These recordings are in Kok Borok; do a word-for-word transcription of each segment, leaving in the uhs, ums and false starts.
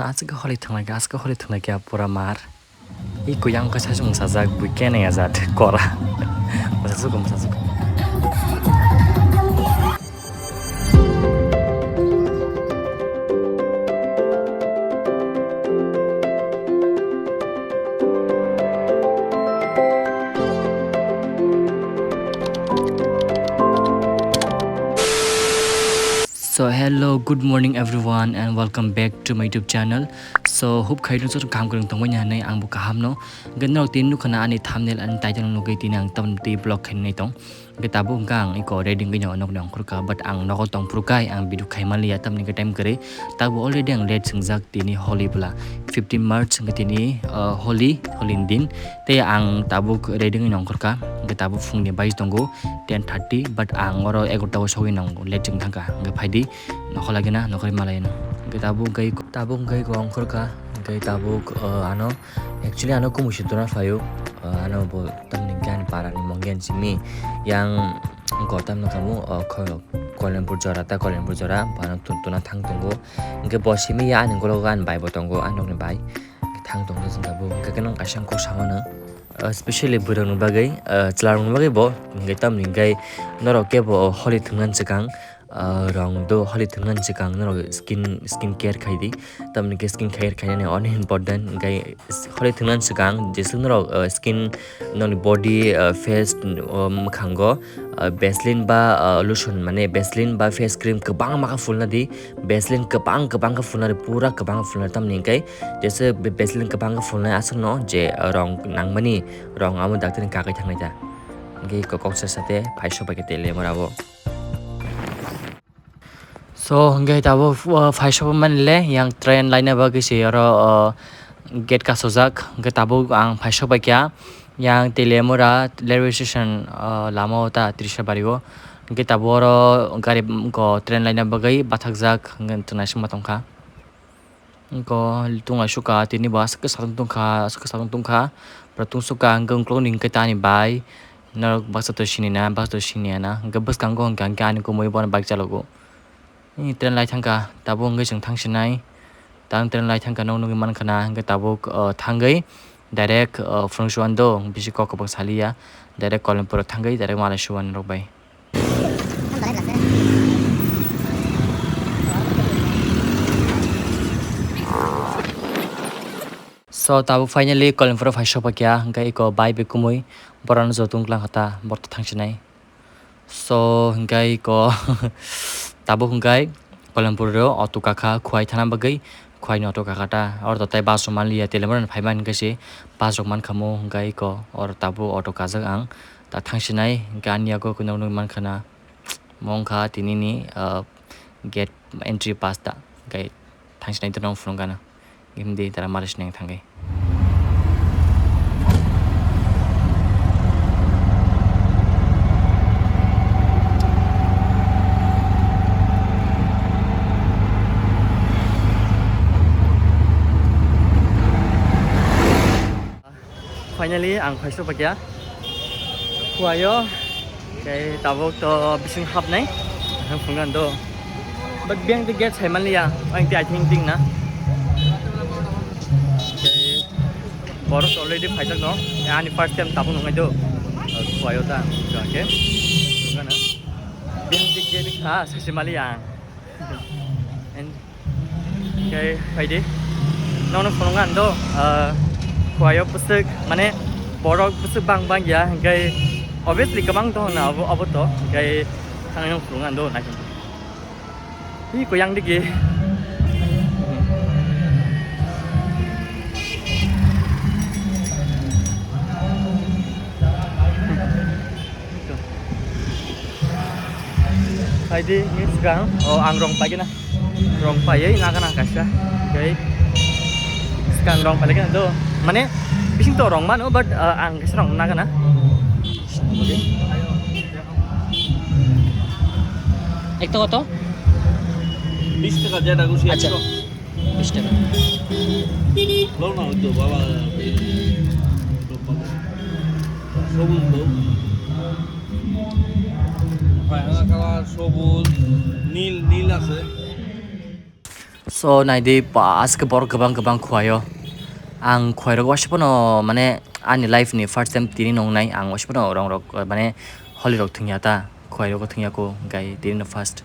Aswk holi thwnglai kha, aswk holi thwnglai kha pura mar. I kuyang khe saichung sajak, bui kene ya jat kora. Masajak, masajak. So hello, good morning everyone and welcome back to my YouTube channel. So hope khai nung kaham kwrwng tongmani hinwi, ang bo kaham no. Hwnkhe norok tini nukha na ani thumbnail ani title nugwi tini ang tamni twi vlog khainai tong. Hwnkhe tabuk hwnkha ang iko ready wngwi no nokni ongkhorkha, but ang nogo tongphuru kai ang video khaimaliya tamni hwnkhe time kwrwi. Tabuk already ang late swngjak tini holi bwla fifteen March hwnkhe tini, uh, holi, holi ni din. Tei ang tabuk ready wngwi nongkhorkha, hwnkhe tabuk phungni bai tongo ten thirty, but ang oro egarota o sogwi nongo, late wng thangkha, hwnkhe phaidi nokho lagina, nokho malai no. Hwnkhe tabuk hwnkhe, tabuk hwnkhe ongkhorkha, hwnkhe tabuk, uh, ano, actually ano kumui se tuna phaio, uh, ano bo tamni hwnkhe ani para ni mongyan simi yang go tamno kamo, uh, kho-, Koilanpur jora ta, Koilanpur jora, bo ano tun-, tuna thang tongo. Hwnkhe bo simi ya ani ulo ani bai bo tongo, ani nokni bai. Thang tongkhe chwng tabuk. Hwnkhe nang kaisa kok samano, uh, specially bwrwkni bagwi, uh, chwlarokni bagwi bo. Hwnkhe tamni hwnkhe norok kebo holi thwngna swkang, uh, rong do holi thwngna swkang norok skin, skin care khai di. Tamni hwnkhe skin care khainani oni important. Hwnkhe holi thwngna swkang jeswk norok, uh, skin nokni body, uh, face, uh, mwkhango, uh, Vaseline ba, uh, lotion, mane Vaseline ba face cream kwbangma khe fulna di. Vaseline kwbang kwbang khe fulna di, pura kwbang fulna di. Tamni hwnkhe jesa Vaseline kwbang khe fulnai aswkno je, uh, rong nangmani, rong amo daktirni kagwi thangnai ta. Hwnkhe kok, kok sa sa te phai sok bai khe tele mora bo. So, hwnkhe tabuk, uh, phai sok mani le, yang train laina bagwi se oro, uh, gate kasojak. Hwnkhe tabuk ang phai sok bai kha, yang Teliamura railway station, uh, lama o ta Trisha bari o. Hwnkhe tabuk oro gari, um, ko train laina bagwi bathakjak, hwnkhe naisingma tongkha. Hwnkhe tung aisukha, tini bo aswk khe satung tongkha, aswk khe satung tongkha. Pura tungsukha, hwnkhe ukulukni hwnkhe ta ani bai. Norok baksa to sini na, baksa to sini ya na. Hwnkhe bwskango hwnkhe, hwnkhe ani kumui bono bike chalogo. Train lai thangkha, tabuk hwnkhe chwng thang sinai. Tang train lai thangkha, nok nugwi mankha na, hwnkhe tabuk, uh, thangwi direct, uh, phunuk suan do, bisi kok kwbang saliya. Direct Koilanpuro thangwi direct malai suan rok bai. So, tabuk finally Koilanpuro phai sokphaikha, hwnkhe iko bai bai kumui borokno joto wngklang kha ta, borok thang sinai. So, hwnkhe iko tabuk hwnkhe Koilanpuro auto kakha Khowai thana bagwi, Khowai ni auto kakha ta. Oro to tei bus rok manliya, Teliamura ni phaimani hwnkhe se bus rok mankha mo, hwnkhe iko oro tabuk auto kajak ang. Ta thang sinai, hwnkhe ani yago khe nuknwi mankha na, mo wngkha tini ni, ah, gate entry pass ta, hwnkhe thang sinai dorong phunukgana, himdi tara mari sinai thangwi. Finally, ang phai sokphaikha Khowai o. Tei tabuk to bising hapnai. Ang phunukgana do. But biyang the gate sai manliya. Ang the, I think, ding na. Tei borok already phaijak no. Ani first time tabuk nungnai do. Khowai o ta. Okay. Phunukgana. Biyang the gate kha, sai se manliya. And Khe phaidi. Nono phunukgana do, ah, Khowai o bwswk, mane, borok bwswk bang bang ya, hwnkhe obviously kwbang tong na abo, abo to, hwnkhe thangwi no phunukgana do, naising. Hi, kuyang digi. Phaidi, ni swkang, o, ang rong paigwna. Rong paiwi nagana kaisa. Tei swkang rong pailai gana do. Mane, bising to rong mano, but, uh, ang kaisa rong nagana. Ekta koto? Bish taka jeta gusi. Acha. Bish taka. Lo na hoito, baba, ei, sobuj lo. Bai, hana kalar sobuj, nil, nil ase. So, naidi, ba, aske borok kwbang kwbang khuaio. Ang khuairok waisa phano, mane, ani life ni first time tini nungnai. Ang waisa phano rong rok, mane, holi rok thwngya ta. Khuairok thwngya ko, hwnkhe tini no first.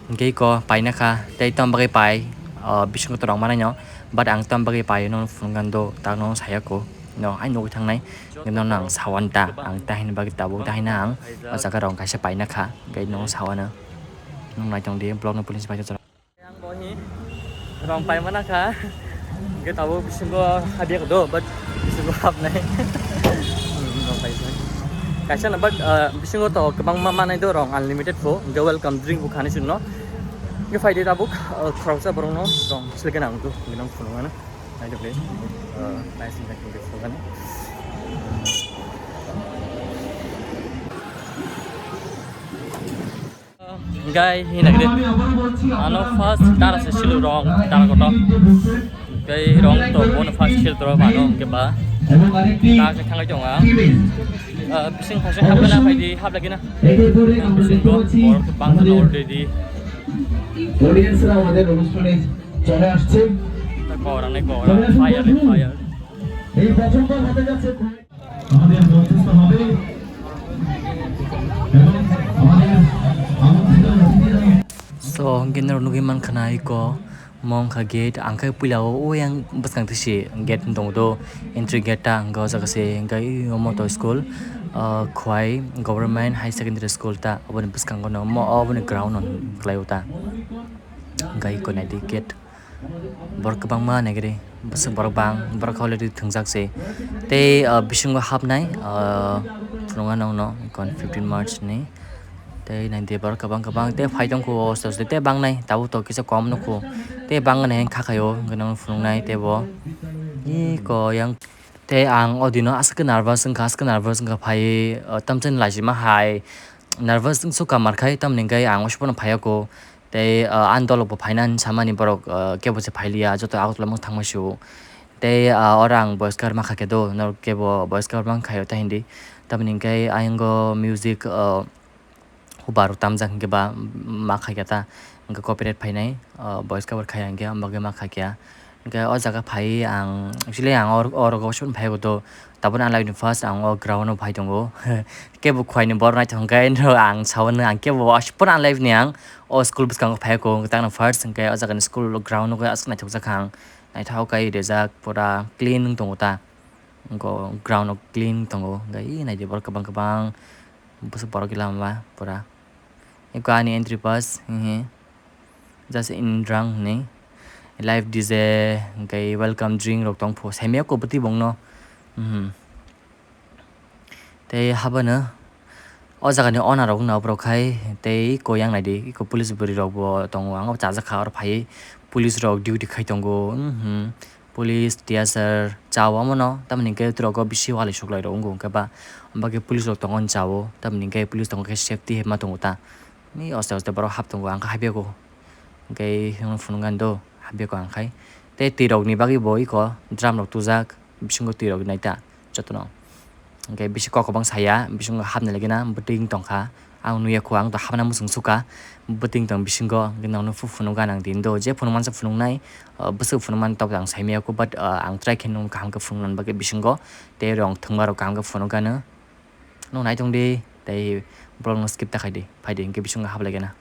Hwnkhe ko paina kha, tei tamo bagwi pai, o, bisingo to rong manaino. But ang tamo bagwi pai no phunukgani do, tak no saya ko. No, ai nugwi thangnai. Hwnkhe no ang sawan ta, ang tahini bagwi tabuk tahina ang. O jaga rong kaisa paina kha, hwnkhe no sawana. Nung naitong di, vlog no police bai. Yang bo hi rong pai mana kha. Hwnkhe tabuk bisingo habya do, but bisingo habnai. Hmm, rong pai mana. Kaisa na, but, uh, bisingo to kwbangma manai do rong unlimited bo. Hwnkhe welcome drink bo khani chwngno. Hwnkhe phaidi tabuk, uh, khoroksa borokno rong selekna ang do, hwnkhe nang phunukmano. Naitokdi. Uh, nice and beautiful. Hwnkhe hinakhe ano first dara se silu rong dara koto. Hwnkhe rong to bono first sil toro mano hwnkhe ba. Ta khe thangai tongo ang. Ah, bising phaisa hapna phaidi haplagina. Bisingo borok bangsa already. Audience রা আমাদের অনুষ্ঠানে চলে আসছে। Gorang ni gorang, fire ni fire. এই প্রথমবার হতে যাচ্ছে আমাদের মঞ্চস্থ হবে এবং আমাদের আমন্ত্রিত অতিথিরা So, hwnkhe norok nugwi mankha na iko, mo wngkha gate, ang khe puila o, o yang bwskang twi se gate wng tongo do, entry gate ta hwnkhe o jaga se hwnkhe o moto school, ah, Khwai Government High Secondary School ta, oboni bwskango no mo, oboni ground no kwlai o ta, hwnkhe iko naidi gate. Borok kwbangma naikhe, bwswk borok bang, borok already thwngjak se. Tei, ah, bisingo hapnai, ah, phunukna nokno, ikon fifteen March ni. Tei naidi borok kwbang kwbang tei phai tongkho, oste oste tei bangnai, tabuk to kisa kom nukho. Tei bangni kha khaio, hwnkhe nokno phunuknai tei bo. Iko yang, tei ang o dino aswk khe nervous wngkha, aswk khe nervous wngkha phaiwi, ah, tamsani laisima hai. Nervous wngsuka markhai, tamni hwnkhe ang uaisa phano phaiya kho. Tei, ah, ani dolok bo phaina hinwi samani borok, ah, kebo se phailiya, joto Agartala mung thangma sio. Tei, ah, oro ang voice cover ma kha khe do, norok kebo voice cover ma khaio ta hindi. Tamoni hwnkhe ayang o music, ah, hubar tamjak hwnkhe ba ma kha khe ta, hwnkhe copyright phainai, ah, voice cover khaiya hwnkhe, ang bagwi ma kha khe. Hwnkhe o jaga phaiwi ang, actually ang or-, oro gosok phaibo do, tabukni ang live ni first ang o ground o phai tongo. Kebo Khwai ni borok naithok hwnkhe no ang sao no ang kebo aswk phano ang live ni ang o school bwskango phai kho, hwnkhe takno first hwnkhe o jaga ni school ground o aswk naithok jak kha ang. Naithok khe rijak pura clean wng tongo ta. Hwnkhe ground o clean tongo, hwnkhe naidi borok kwbang kwbang bwswk borok gila ma pura. Eko ani entry pass, hehe. Just in drunk hinwi. Live D J, hwnkhe welcome drink rok tong pho. Saimaya kobotwi bongno. Mhm. Tei habano o jagani owner rok wngna borok khai tei eko yang naidi. Eko police bwrwi rok bo tongo. Ang o chajakha oro phaiwi police rok duty khai tongo. Mhm. Police, T S R, chao omono, tamoni hwnkhe twi rogo bisi wali suklai rok wngo hwnkhe ba, omo khe police rok tongo chao, tamoni hwnkhe police tongo khe safety hai ma tongo ta. Ni oste oste borok hap tongo, ang khe hapya kho. Hwnkhe hwnwi phunukgani do, hapya kho ang khai. Tei twi rokni bagwi bo iko drum rok tujak, bisingo twi rok nai ta jotono. Hwnkhe bisi kok kwbang saya, bisingo hapna lagina bwtwi wng tongkha. Ang nuya kho, ang to hapna muchung sukha, bwtwi wng tong bisingo, hwnkhe nono phu-, phunukgani ang tini do, je phunukmani se phunuknai, ah, bwswk phunukmani tok ang saimaya kho, but, ah, ang try khe nung kaham khe phunuknani bagwi bisingo, tei rong thwngma rok kaham khe phunukgano. Nung nai tong di, tei vlog no skip ta khai di, phai di, hwnkhe bisingo haplaigana.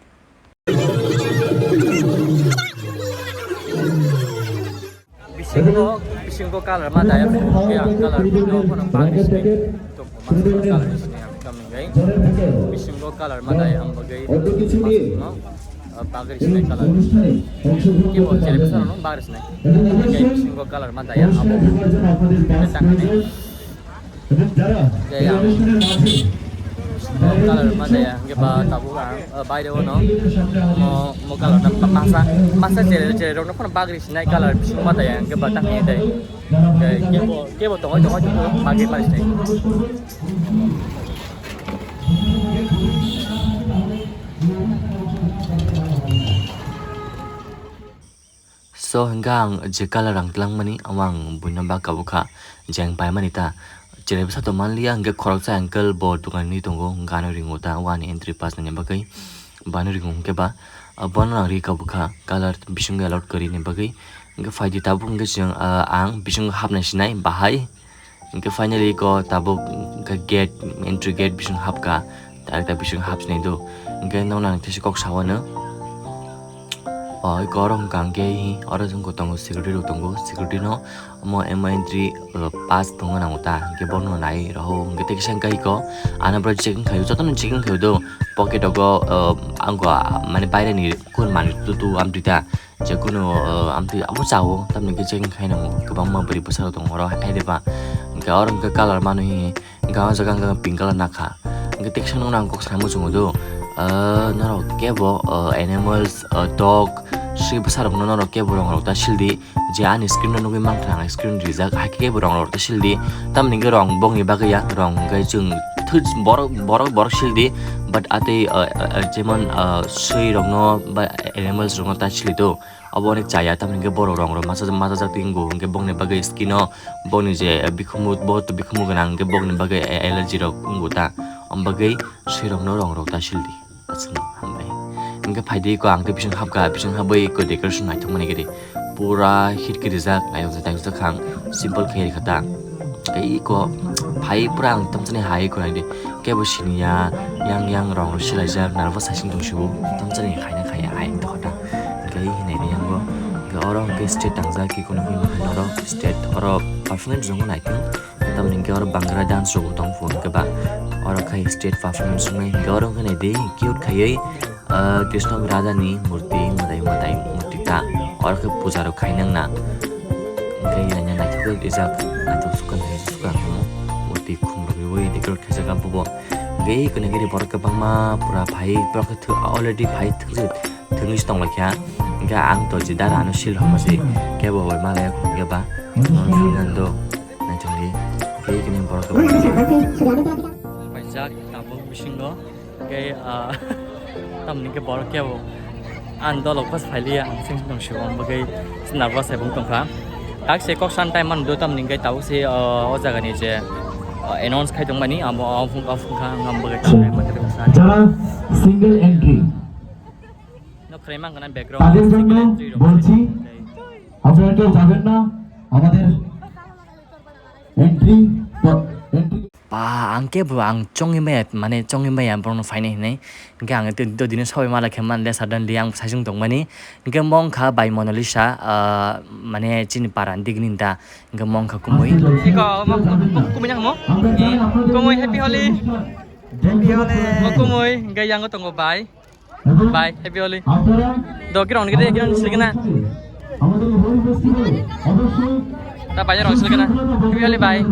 Bisingo, bisingo color ma daya, phunukya ang color no phano bagwi sinai. Tok ma color sinai ang tamo hwnkhe. Bisingo color ma daya ang bagwi no, ah, bagwi sinai color. Kebo chere bwsarok no bagwi sinai. Hwnkhe bisingo color ma daya abo. Tei ang color ma daya, hwnkhe ba tabuk ang, ah, baire o no mo, mo color no masa, masa chere, chere rok no phano bagri sinai color bisingo ma daya, hwnkhe ba tang hinwi dai. Hwnkhe kebo, kebo tongoi, tongoi, tongoi, bagri ma sinai. So, hwnkhe ang je color ang twlangmani, amo ang buino ba kabukha, je ang paimani ta. Chwrai bwsa to manliya, hwnkhe khoroksa uncle bo dokan ni tongo, hwnkhe ano ringo ta, o ani entry pass nani bagwi. Bani ringo hwnkhe ba, ah, bono ang ri ka bwkha colour bisingo allowed kwrwini bagwi. Hwnkhe phaidi tabuk hwnkhe chwng, ah, ang bisingo hapnai sinai bahai. Hwnkhe finally ko tabuk hwnkhe gate, entry gate bisingo hapkha. Direct ta bisingo hapsinai do. Hwnkhe nono ang teisa kok sawano. O, iko oro hwnkha hwnkhe hi, oro jongko tongo security rok tongo. Security no omo M I entry, uh, pass tongna nango ta, hwnkhe bono nai rohor, hwnkhe tei kisa hwnkhe iko, ano borok checking khaio, jotono checking khaio do, pocket rogo, uh, angkho, ah, mane baireni kun manwi tutu amtwi ta, je kunu, uh, amtwi abo chao, tamni hwnkhe checking khai nango, kwbangma bwrwi bwsarok tongo oro hai de ba, hwnkhe oro hwnkhe colour manwi, hwnkhe o jaga hwnkhe pink colour nakha, hwnkhe tei kisa nokno ang kok sana muchungo do, uh, norok kebo, uh, animals, uh, dog, swi bwsarokno norok kebo rong rok ta sildi. Je ani screen no nugwi mankha, ang screen rijak, hai khe bo rong rok ta sildi. Tamni hwnkhe rong bongni bagwi ya, rong hwnkhe chwng thwi borok, borok, borok sildi. But atwi, uh, uh, uh, jemon, uh, swi rokno ba animals rokno ta sili do. Abo onek chaya, tamni hwnkhe borok rong rok masa, masa jak tinggo, hwnkhe bongni bagwi skin o, bongni je, uh, bikhumu, bo to bikhumu gwnang, hwnkhe bongni bagwi a-, allergy rok wngo ta. Om bagwi swi rokno rong rok ta sildi. Aswkno hambai. Hwnkhe phaidi ko ang tei bising hapkha, bising habwi ko decoration naithok mani gede. Pura hit khe rijak, naithok naithok kha ang simple khe rikha ta. Tei ko phai pura ang tamsani hai ko naidi. Kebo siniya, yang yang rong rok silaijak, nervous hai sing tong sibo. Tamsani khaina khaya hai tokha ta. Hwnkhe hinai ni yango. Hwnkhe oro hwnkhe stage tangjak ki kono hwnwi mokhe norok stage oro performance rok naithok. Tamni hwnkhe oro Bhangra dance rok bo tong phuru hwnkhe ba oro khai stage performance wngnai hwnkhe oro hwnkhe naidi cute khaiwi, ah, Krishna Radha ni murti, mwtai mwtai murti ta oro khe puja rok khainang na hwnkhe naina naithok khe rijak naithok sukha naithok sukha murti khum rok wi decorate khaijak abo bo hwnkhe kwnwi khe borok kwbangma pura phai borok khe already phai thwngwi tonglaikha hwnkhe ang to je dara ano sil rwma se kebo bai malaya hwnkhe ba. Naitongdi, khe kini borok rok. Paijak tabuk bisingo, khe, ah, tamni khe borok kebo. Ang dolok pas phailiya, ang sing sing tong sio, ang bagwi nervous hai bung tongkha. Kak se kok san time man do tamni khe tabuk se, ah, o jaga ni je, ah, announce khai tongmani, amo, ah, phung, ah, phung kha, ang bagwi. Jara single entry. No khre mang kana background. তাদের জন্য বলছি, আপনারা কেউ যাবেন না, আমাদের entry, entry. Ba, ang khe bo ang chongwi maya, mane chongwi maya borokno phainai hinwi. Hwnkhe ang tei dodino sabai mala khe manle suddenly ang saichung tongmani. Hwnkhe mong kha bai Monalisa, ah, mane chini para ni digini da. Hwnkhe mong kha kumui. Iko, mo, mo, kumui nang mo? Kumui, happy Holi. Happy Holi. Mo kumui, hwnkhe yango tongo bai. Bye, happy Holi. Doki rong gede, gede sili kena. Ta bai rong sili kena. Happy Holi, bye.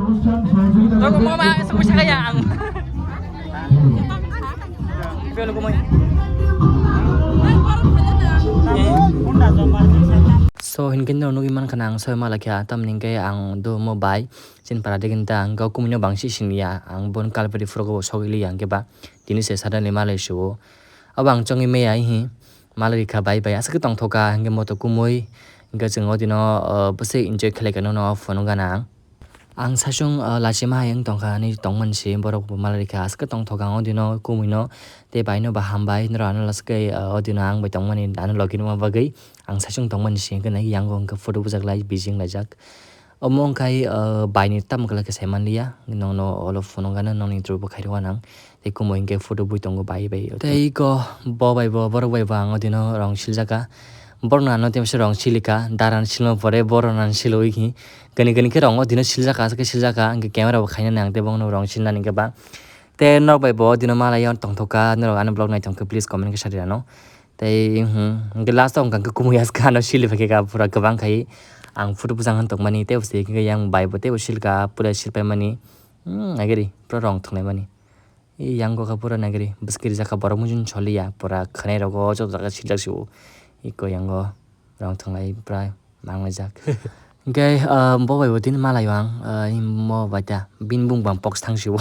Dogo mama, semua saya yang. Happy Holi, kumui. So, hinkhe no nugwi mankha na ang soi mala khe, tamni hwnkhe ang do mo bai. Chin para de kinta ang kau kumui no bangsi siniya. Ang bon kalpari frogo sogwi liya hwnkhe ba. Tini se suddenly malai suo. Abo ang chongwi maya hi malai kha bai bai aswk tongthoka hwnkhe moto kumui hwnkhe chwng o dino, uh, bwsai enjoy khlai kha nono phone o gana ang. Ang saichung, uh, lachima hai wng tongkha hinwi tongmani se borok bo malai kha aswk tongthoka ang o dino kumui no tei bai no bo hambai norok ano laskai, uh, o dino ang bai tongmani ano logi numa bagwi ang saichung tongmani se hwnkhe nai yango hwnkhe photo bujak lai bijing laijak. Omo wngkha, uh, bai ni tamo khe sai manliya, nongno olo phone o gana nongni through bo khairokha nang. Tei kumui hwnkhe photo bui tongo bai bai. Tei iko bo bai bo, borok bai bo ang o dino rong siljaka. Borok no ano tei masa rong silika, dara no silma pore borok no ano silwi hi. Kani kani khe rong o dino siljaka, aswk khe siljaka, hwnkhe camera bo khaina nang tei borok no rong silna hwnkhe ba. Tei norok bai bo o dino malai o tongthokha, norok ano vlog naithok khe please comment khe sadi ano. Tei, hmm, hwnkhe last o hwnkha khe kumui askha ano sili phaikha pura kwbang khai. Ang photo bwsang han tongmani tei bo se hwnkhe yang bai bo tei bo silka pura silpaimani. Hmm, nagiri pura rong thwnglaimani. Yang go kha pura nagiri bwskiri jakha borok mujung soliya pura khwnai rogo joto jaga siljak sio. Iko yang go rong thwnglai pura. Manglajak. Hwnkhe, ah, bo bai bo tini malai o ang, ah, mo bai ta bini bung bang pok thang sio.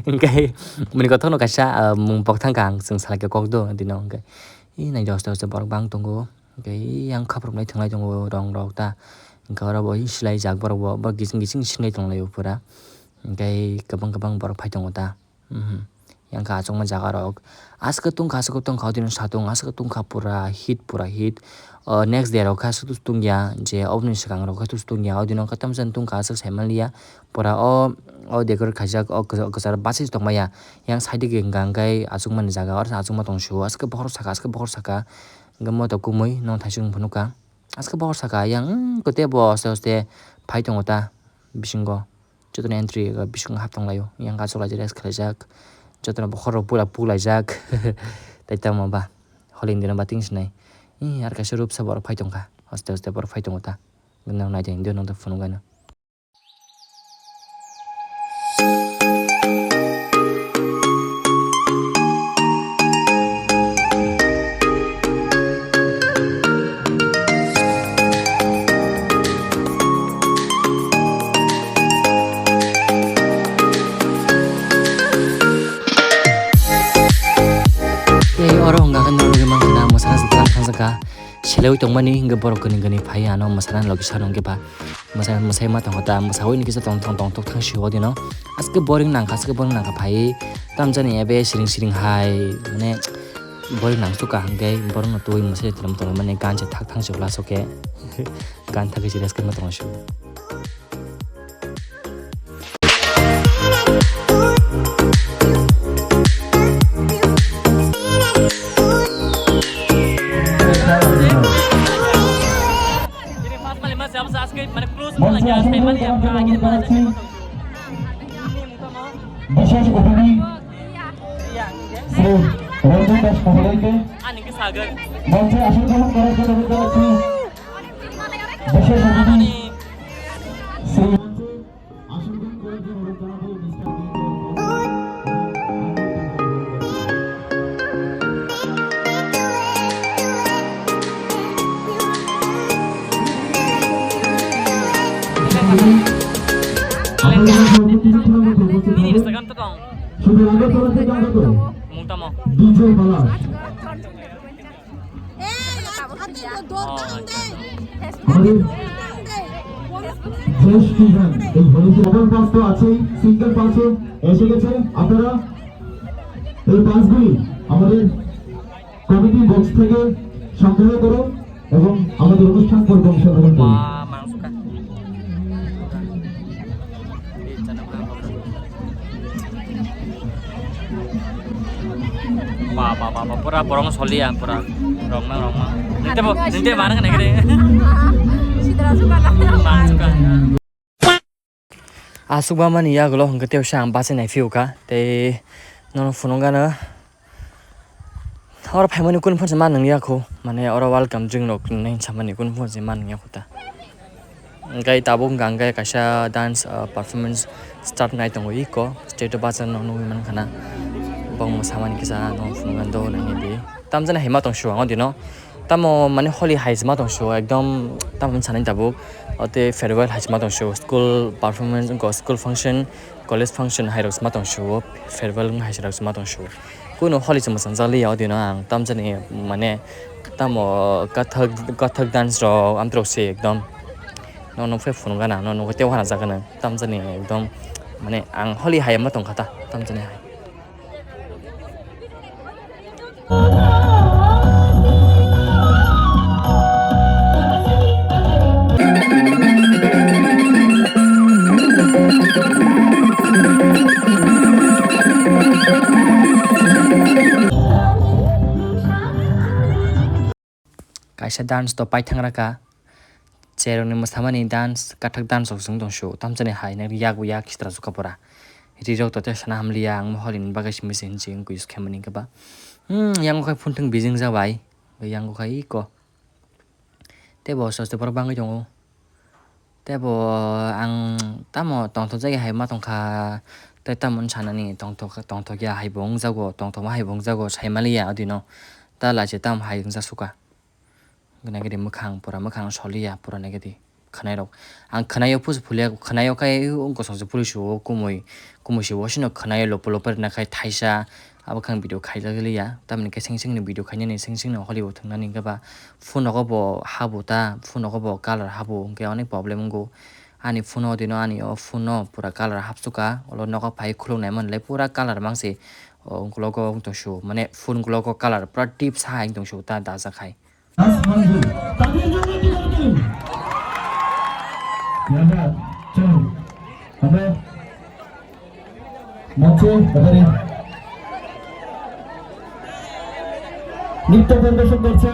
Hwnkhe bini kothok no kaisa, ah, mung pok thang kha ang chwng salai khe kok do dino hwnkhe. I nai dosta dosta borok bang tongo. Hwnkhe i yang khaprum lai thwnglai tongo rong rok ta. Hwnkhe oro bo i silai jak borok bo, bo gising gising singlai tonglaio pura. Hwnkhe kwbang kwbang borok phai tongo ta. Mhm. Yang kha achukma jaga rok. Aswk tungkha, aswk tungkha, odino satung, aswk tungkha pura heat, pura heat. O, next day rok kha aswk tungya, je oboni swkang rok kha tungya, odino kha tamsa tungkha aswk saimanliya. Pura o, o decorate khaijak, o kwchar, kwchar bachai tongmaya. Yang side dige hwnkha hwnkhe achukmani jaga, oro achukma tongsu, aswk bokhorok saka, aswk bokhorok saka. Hwnkhe moto kumui no thaisung phunukha. Aswk bokhorok saka, yang, hmm, kote bo aste aste phai tongo ta bisingo. Jotono entry bisingo hap tonglaio. Yang kachuklaijak, rest khlaijak. Jotono bokhorok pura puklaijak. Tai tamo ba. Holi ni dino ba ting sinai. Ih, ar kaisa rupsa borok phai tongkha. Aste aste borok phai tongo ta. Nang nai tong, nang tong phunukgano. Tei oro hwnka khe norok mankha na mwsana se twlang thangjakha. Seleui tongmani hwnkhe borok kwnwi kwnwi phai ano mwsana logi sano hwnkhe ba. Mwsai, mwsai ma tongkha ta, mwsaui ni kisa tong, tong, tongthok thang sio dino. Aske boring nangkha, aske boring nangkha phai. Tamjani ebe siring siring hai, mane boring nangsuka hwnkhe borokno twi mwsai tongma tongmani gan se thak thang sio lasoke. Gan thagwi se rest khe ma tongma sio. বিশেষ অতিথি শ্রী রঞ্জন দাস মহোদয়কে মঞ্চে আসন গ্রহণ করার জন্য অনুরোধ জানাচ্ছি। বিশেষ অতিথি শ্রী শুধু আগরতলা থেকে আগত ডিজে বালা। আমাদের জয় শ্রীরাম, এই হয়েছে। মোবাইল পাস তো আছেই, সিঙ্গেল পাসও এসে গেছে। আপনারা এই পাসগুলি আমাদের কমিটি বক্স থেকে সংগ্রহ করুন এবং আমাদের অনুষ্ঠান পরিবেশন করুন। Wah, masuk kah? Wah, wah, wah, wah, pura borong solia, pura. Rongma, rongma. Ninte bo, ninte mana kena kere. Sidra suka na. Mana suka. Aswk bamani yagulo hwnkhe tei ang bachai nai phiyokha tei nono phunukgano. Oro phaimani kunu phone se ma nungya kho, mane oro welcome drink rok nai samani kunu phone se ma nungya kho ta. Hwnkhe tabuk hwnkha hwnkhe kaisa dance, ah, performance start nai tongo iko stage o bachano nugwi mankha na. Bongni samani kisa no phunukgani do nai di. Tamjani hai ma tong sio ang o dino. Tamo mane holi hai se ma tong sio ekdom tamo sanai tabuk. O tei farewell hai se ma tong sio school performance wngkha school function. College function hai rok se ma tong sio, farewell wng hai se rok se ma tong sio. Kunu holi se mwchang jak liya, o dino ang tamjani mane tamo kathak, kathak dance rok amtwrok se ekdom. Nono phai phunukgana, nono tei uanajak gana, tamjani ekdom mane ang holi hai ma tong kha ta, tamjani hai. Kaisa dance to paithang raka. Cherokni mwsamani dance, kathak dance rok chwng tong sio. Tamjani hai nang yak bo yak sitra sukha pora. Ri rok to tei sana hamliya, ang holi ni bagwi simi se hinwi use khaimani khe ba. Hmm, yang khai phunthung bijing jabai. Yang khai iko. Tei bo soste borok bangwi tongo. Tei bo ang tamo tongthok jagwi hai ma tongkha. Tei tamo wng sanani tongthok, tongthok ya hai bo wng jago, tongthokma hai bo wng jago, sai maliya odino. Ta lachi tamo hai wng jak suka. Nagadi mwkhang pura, mwkhang soliya pura nagadi khwnairok. Ang khwnaio pusu phulia, khwnaio khai wng kosong se puri sio kumui, kumui se wasino khwnaio lopo lopo rwna khai thaisa. Abo khe ang video khaijak liya, tamni khe seng sengni video khainani seng sengno holi bo thwngnani hwnkhe ba phone nogo bo habo ta, phone nogo bo colour habo hwnkhe onek problem wngo. Ani phone o dino ani o phone no pura colour hapsuka, olo nogo phai khuluk nai manlai pura colour mangse. O, ukulok o wng tong su, mane, full ukulok o colour pura deep sa hai wng tong su, ta dajak hai. Last Manju. Talir jora di karo. Ya, ya. Chalo. Abo. Manju, babari. নৃত্য পরিবেশন করছে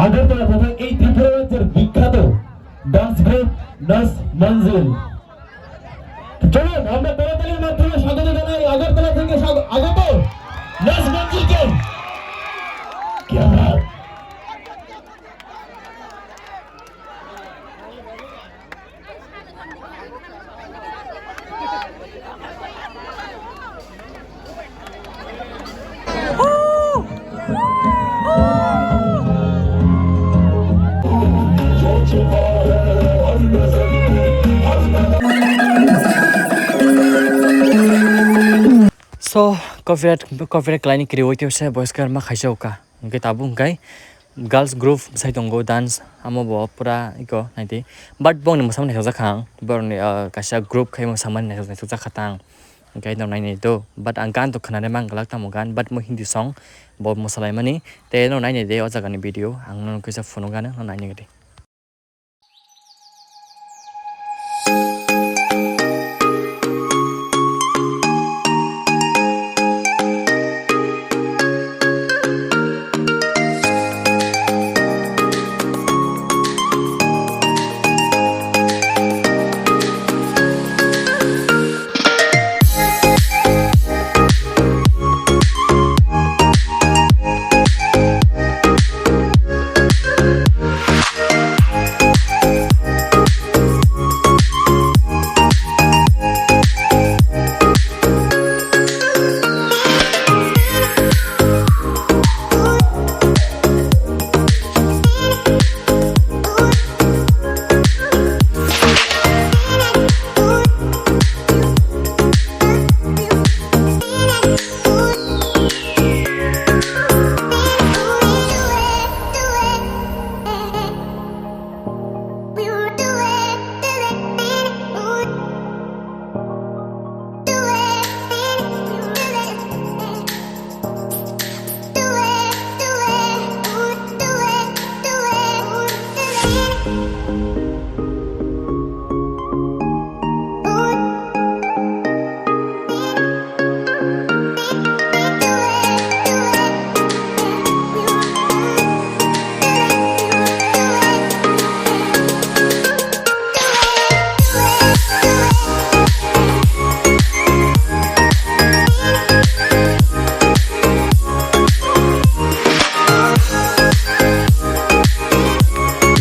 আগরতলা তথা এই ত্রিপুরা রাজ্যের বিখ্যাত dance group নাচ মঞ্জিল। চলুন, আমরা করতালির মাধ্যমে স্বাগত জানাই আগরতলা থেকে স্বাগ-, আগত নাচ মঞ্জিলকে। क्या बात। So, copyright, copyright khlaini kwrwi tei se boyskar ma khaisa uka. Hwnkhe tabuk hwnkhe girls group bwsai tongo, dance amo bo pura iko naidi. But bongni mwsamani naisajak kha ang, borokni, ah, kaisa group khai mwsamani naisajak kha ta ang. Hwnkhe no nainai do, but ang gan to khwnanai mang glak tamo gan, but mo Hindi song bo mwsalaimani. Tei no nainai de o jagani video, ang no kisa phunuk gana, no nainai de.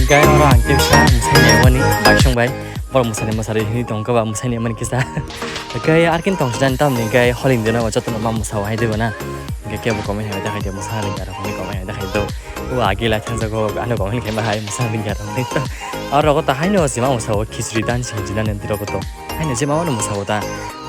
Hingke oro ang kisa mwsai naimani baisong bai, borok mwsani mwsari hinui tongkha ba mwsai naimani kisa. Hingke ar kin tong sijani tamni hingke holing deno jotono ma mwsao hai de bana. Hingke kebo comment hai de hai de mwsa ring aro hwnwi comment hai de hai do. O agi lai thangjak o ano comment khe ma hai mwsa ring aro hwnwi. Aro ko ta haino jima mwsao khichuri dan sing jina nen tiro ko to. Haino jima wano mwsao ta.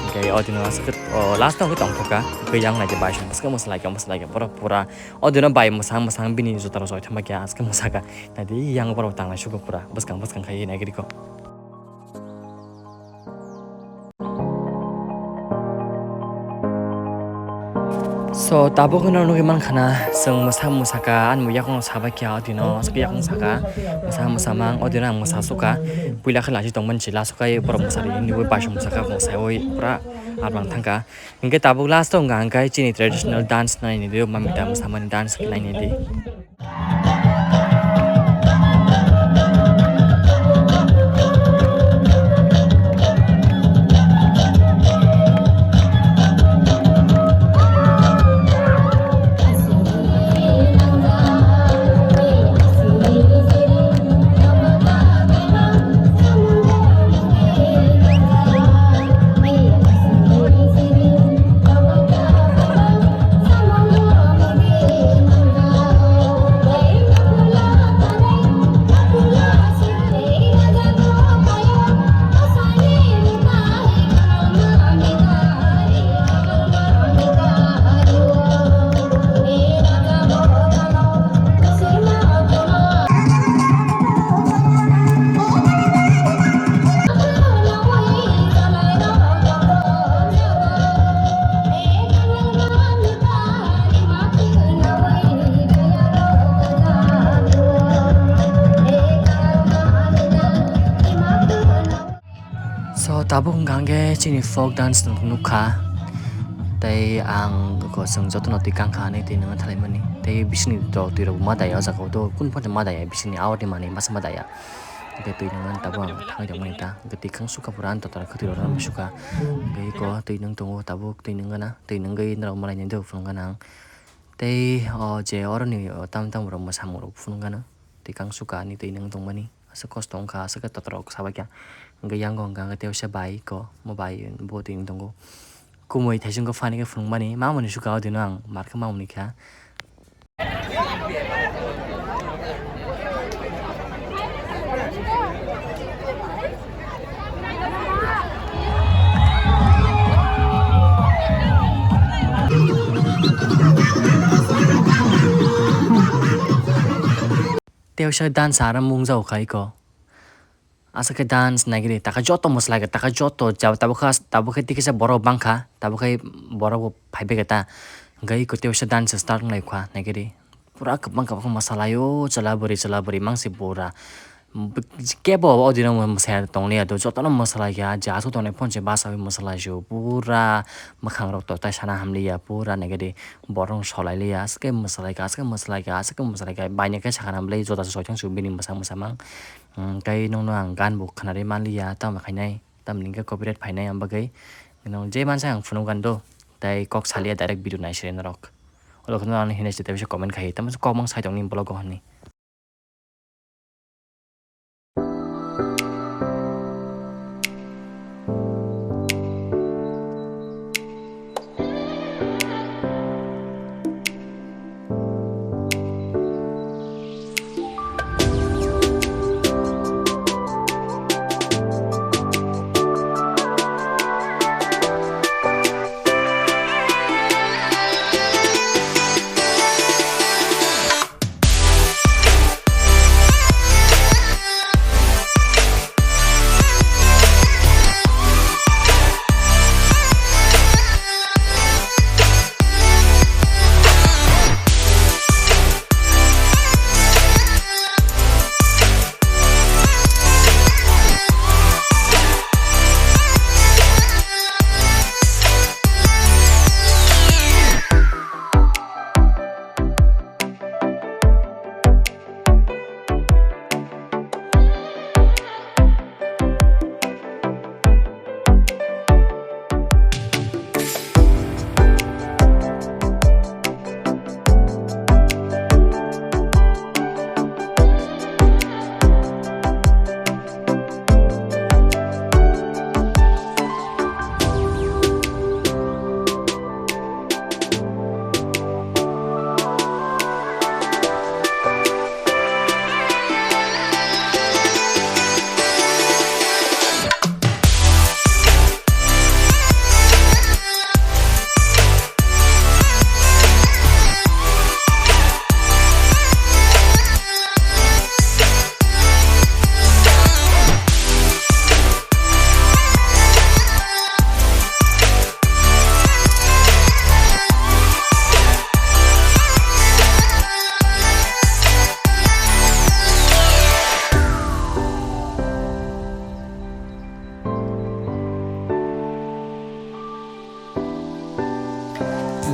Hingke o dino aswk o last o tongthokha. Hingke yang nai de baisong bwskango mwsalaikha mwsalaikha borok pura. O dino bai mwsang mwsang bini juta rok soi thangma khe aske mwsakha. Naidi yang borok tanglai sugo pura. Bwskang bwskang khai nai giri ko. So, tabuk no nugui mankha na, chwng mwsa mwsakha, ani bo yakung sabai kha, o dino aswk yakung saka, mwsa mwsa mang, o dino ang mwsa sukha, puila khe lachi tongmani se last o kai borok mwsari hinwi bai mwsakha, mwsaiwi pura abang thangkha. Hingke tabuk last o wngkha hingke chini traditional dance naini di, mamita mwsamani dance khe naini di. Tabuk hwnkha hwnkhe chini folk dance nukha. Tei ang kosong jotono twi kangkha hinwi twi nangna thalaimani. Tei bisingni to twi rok ma daya o jaga o to kunu phato ma daya bisingni a ori manwi masa ma daya. Hwnkhe twi nangna tabuk ang thangwi tongmani ta. Hwnkhe twi kang sukha pura ang totra khwtwi rok rw sukha. Hwnkhe iko twi nang tongo tabuk twi nangna twi nangwi norok malai nai do phunukgana ang. Tei o je oroni o tam tam rok mwsamung rok phunukgana. Twi kang sukha ani twi nang tongmani. Aswk kosto wngkha, aswk khe totorok sabaikha. Hwnkhe yango hwnkha hwnkhe tei waisa bai ko, mo bai bo twi wng tongo. Kumui thaising khe phaini khe phunukmani, mamani sukha o dino ang mar khe mamani kha. Tei waisa dance aro mung jago khai ko. Aswk khe dance naigiri, taka joto mwsalaikha, taka joto jab-, tabukha, tabukhe tikisa borok bangkha, tabukhe borok bo phaibaikha ta. Hwnkhe iko tei waisa dance start wnglaikha naigiri. Pura kwbang kwbang mwsalaio, chwla bwrwi, chwla bwrwi mangsi pura. Kebo o dino mwsai tongliya do, jotono mwsalaikha, je aswk tongnai phone se basaui mwsalaisio, pura mwkhangrok totai sana hamliya, pura naigiri. Borok rok solai liya, aswk khe mwsalaikha, aswk khe mwsalaikha, aswk khe mwsalaikha, baini khe sakha na bwlai jota se soithang su bini mwsa mwsamang. Tei nokno ang gan bo khwnarwi manliya, tamo khainai, tamoni hwnkhe copyright phainai, am bagwi je mansa ang phunuk gan do, tei kok saliya direct video naisiri norok. Olo kheno ano hinwi se tei bisa comment khai, tamo kok mang sai tongni vlog o hinwi.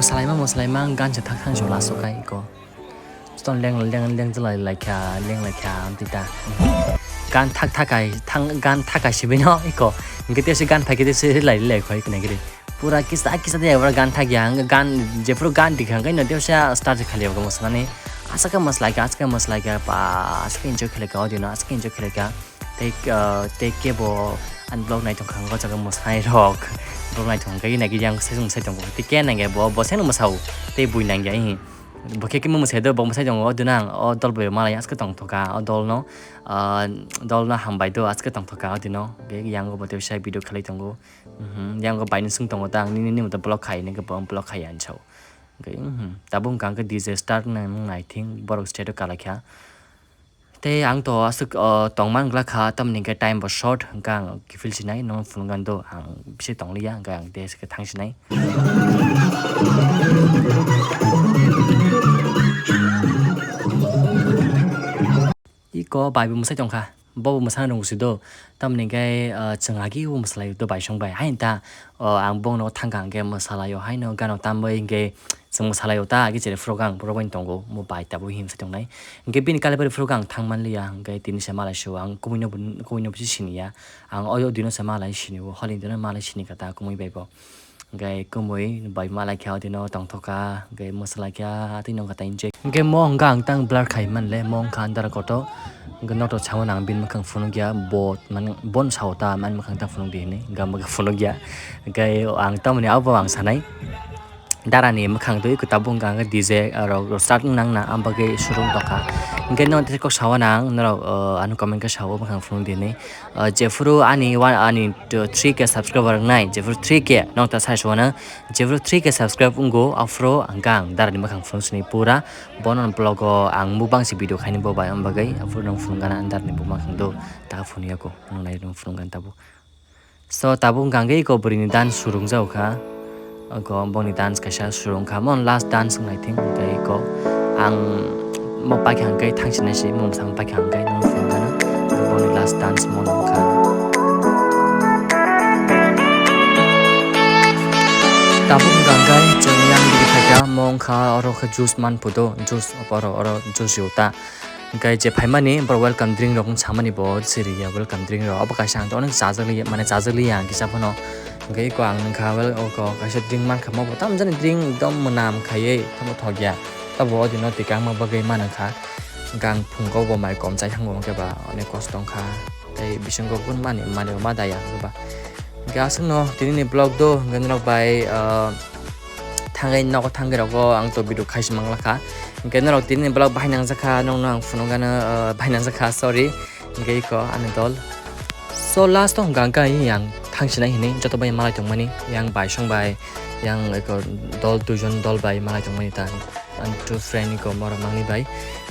Mwsalaima mwsalaima ang gansa thak thang se laso kai iko. Stone leng leng leng jwlai laikha leng laikha amtwi ta. Gan thak thak kai thang gan thak kai sibino iko. Hwnkhe tei se gan phaikhe tei se rilai rilai khai khwnai giri. Pura kisa kisa de ora gan thak ya gan jephuru gan dikha hwnkhe no tei se start khali iko mwsanani. Aswk khe mwsalaikha aswk khe mwsalaikha pa aswk khe enjoy khalaikha audio no aswk khe enjoy khalaikha. Tei, ah, tei kebo ani vlog naithok kha, o jaga mwsai rok. Vlog naithok kha, nai yang sai sai tongo. Tei ke nai bo, bo sai mwsao. Tei bui nang ya hi. Bo khe kemo mwsai do, bo mwsai tongo. O dino ang o dol bai malai aske tongthoka. O dol no, ah, dol no hambai do aske tongthoka. O dino ke yang bo tei sai video khalai tongo. Mhm, yang bo bai ni sung tongo ta ang nini nini vlog khai ni ke bo vlog khai ansao. Ke, mhm, tabuk ang ke D J start nang nai thing borok state o kalai kha. Tei ang to aswk, o, tongma wngla kha, tamni hwnkhe time bo short, hwnkhe ang kiphil sinai, no phunukgani do, ang bisi tongliya, hwnkhe ang tei aswk thang sinai. Iko bai bo mwsai tongkha, Bobo mwsana rwngsi do, tamni hwnkhe, ah, chwng agi o mwsalaio do baisong bai. Haino ta, o, ang bongno thangkha hwnkhe mwsalaio, haino gano tambai hwnkhe chwng mwsalaio ta, agi chere phuru ang borok bai tongo, mo bai tabuk himse tongnai. Hwnkhe bini kalibari phuru ang thang manliya, hwnkhe tini se malai sio, ang kumui no bo, kumui no bo siniya. Ang o, o dino se malai sinio, holi dino malai sinikha ta kumui bai bo. Hwnkhe kumui bai malai khe o dino tongthokha, hwnkhe mwsalaikha, tei nongkha ta enjoy. Hwnkhe mo hwnkha ang tang blur khai manle, mo wngkha andar kotor. Hwnkhe noto sao nang bini mwkhang phunukya, bo, mane, bon sao ta, mani mwkhang ta phunukdi hinwi, hwnkhe ang mwkhang phunukya. Hwnkhe ang tamoni abo ang sanai. Darani mwkhang twi kwtabuk wngkha hwnkhe D J rok start wng nang na, ang bagwi surung tongkha. Hwnkhe nono tei kok sao nang, norok, uh, ano comment khe sao mwkhang phunukdi hinwi. Uh, jephuru ani one, ani three K subscriber wngnai, jephuru three K nokta sai suana, jephuru three K subscribe wngo, aphuru ang gang darani mwkhang phunuk sini pura, bono vlog o ang mukbang si video khaini bo bai, ang bagwi aphuru nang phunuk gana ang darani bo mwkhang do, ta phunuk yaku, nang nai nang phunuk gan tabuk. So, tabuk gang iko bwrwini dance surung jago kha. Oko boni dance kaisa surung kha. Mon last dance wng naithing, tei iko ang mo paikha hwnkhe thangsinai se, mo bwsang paikha hwnkhe nang phunukgano. Boni last dance mo wng kha. Tabuk gang kai chwng yang digi phaikha, mo wngkha oro khe juice man phudo, juice oro, oro juice yuta. Hwnkhe je phaimani borok welcome drink rok wng samani bo siriya welcome drink rok. Obo kaisa ang tongno chajakliya, mane chajakliya ang kisa phano. Hwnkhe eko ang nungkha wel oko kaisa drink mankha, mo bo tamjani drink ekdom mwnam khaiwi tamo thokya. Tabuk o dino tikang ma bagwi manungkha. Hwnkhe ang phungo bo mai kom chai thango hwnkhe ba onek kosto wngkha. Tei bisingo kun mani, mani ma daya hwnkhe ba. Hwnkhe aswkno tinini vlog do hwnkhe norok bai, ah, thangwi nogo thangwi rogo ang to video khaisi manglakha. Hwnkhe norok tinini vlog bahai nangjakha, nokno ang phunukgano, ah, bahai nangjakha, sorry. Hwnkhe iko ani dol. So last o hwnkha hwnkhe yang thangsinai hinwi joto bai malai tongmani, yang baisong bai, yang iko dol duijon dol bai malai tongmani ta. Ani two friend iko borok mangni bai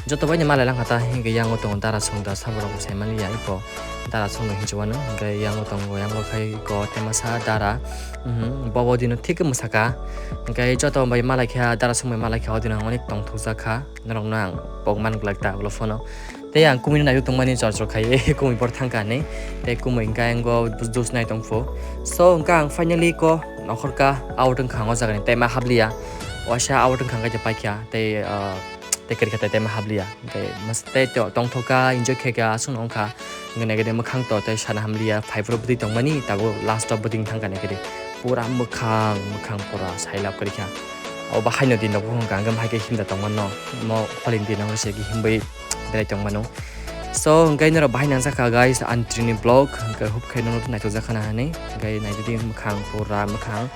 joto bai ni malai langkha ta, hwnkhe yango tongo dara song da saborok bo saimani ya iko dara song no hinwi uanw, hwnkhe yango tongo, yango khai iko temasa dara, mhm, bobo dino thik mwsaka, hwnkhe joto bai malai kha, dara song bai malai kha, o dino ang onek tongthokjak kha, norok no ang pokman glak ta ulo phone o. Tei ang kumui no naitugtongmani chor chor khai, kumui bor thangkha hinwi, tei kumui hwnkhe ang o juice nai tongphu. So hwnkhe ang finally ko nokhorka out wngkha ang o jaga ni, tei ma habliya. Waisa out wngkha hwnkhe paikha tei, ah, tei kwrwikha tei, tei ma habliya. Hwnkhe mas-, tei to-, tongthokha, enjoy khaikha, aswkno wngkha. Hwnkhe naikhe de mwkhang to tei sana hamliya, phaiphuru bwtwi tongmani, tabuk last o bwtwi thangkha naikhe de. Pura mwkhang, mwkhang pura sailap kwrwikha. O bahaino din rok wngkha, hwnkhe bahai khe himda tongmano. Mo holi din rok se himbai belai tongmano. So, hwnkhe norok bahai nangjakha, guys, ani tini vlog, hwnkhe hub khe norok naithokjakha na hinwi, hwnkhe naitidi mwkhang pura mwkhang,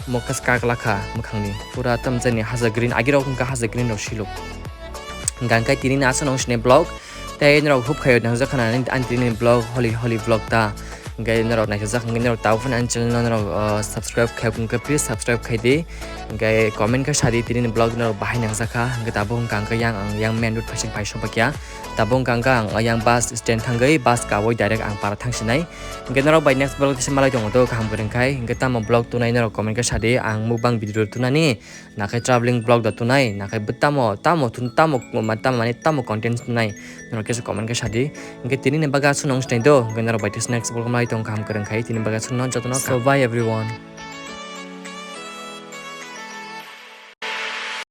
mo khe kaklakha mwkhangni, pura tamjani haja green, agirok hwnkha haja green rok siluk. Hwnkhe tini ni aswk nung sini vlog, tei norok hub khe nangjakha na hinwi ani tini vlog, holi holi vlog ta. Hwnkhe norok naithokjak hwnkhe norok tabuk phano ani channel no norok, uh, subscribe khai hwnkhe please subscribe khai di. Hwnkhe comment khe sadi tini ni vlog norok bahai nangjakha. Hwnkhe tabuk hwnkha hwnkhe yang ang yang main road phaising phai sopakya. Tabuk hwnkha hwnkhe ang yang bus stand thangwi bus kawi direct ang para thangsinai. Hwnkhe norok bai next vlog tisa malai tongo to kaham kwrwng khai. Hwnkhe tamo vlog tunai norok comment khe sadi ang mukbang video tunani. Nakhai traveling vlog da tunai, nakhai bwtamo, tamo thun, tamo, ma-, tamo mane tamo content tunai. Norok kisa comment khe sadi. Hwnkhe tini ni bagwi aswk nung sini do, hwnkhe norok bai tisa next vlog malai tong kaham kwrwng khai, tini bagwi aswk no jotono. So bye everyone.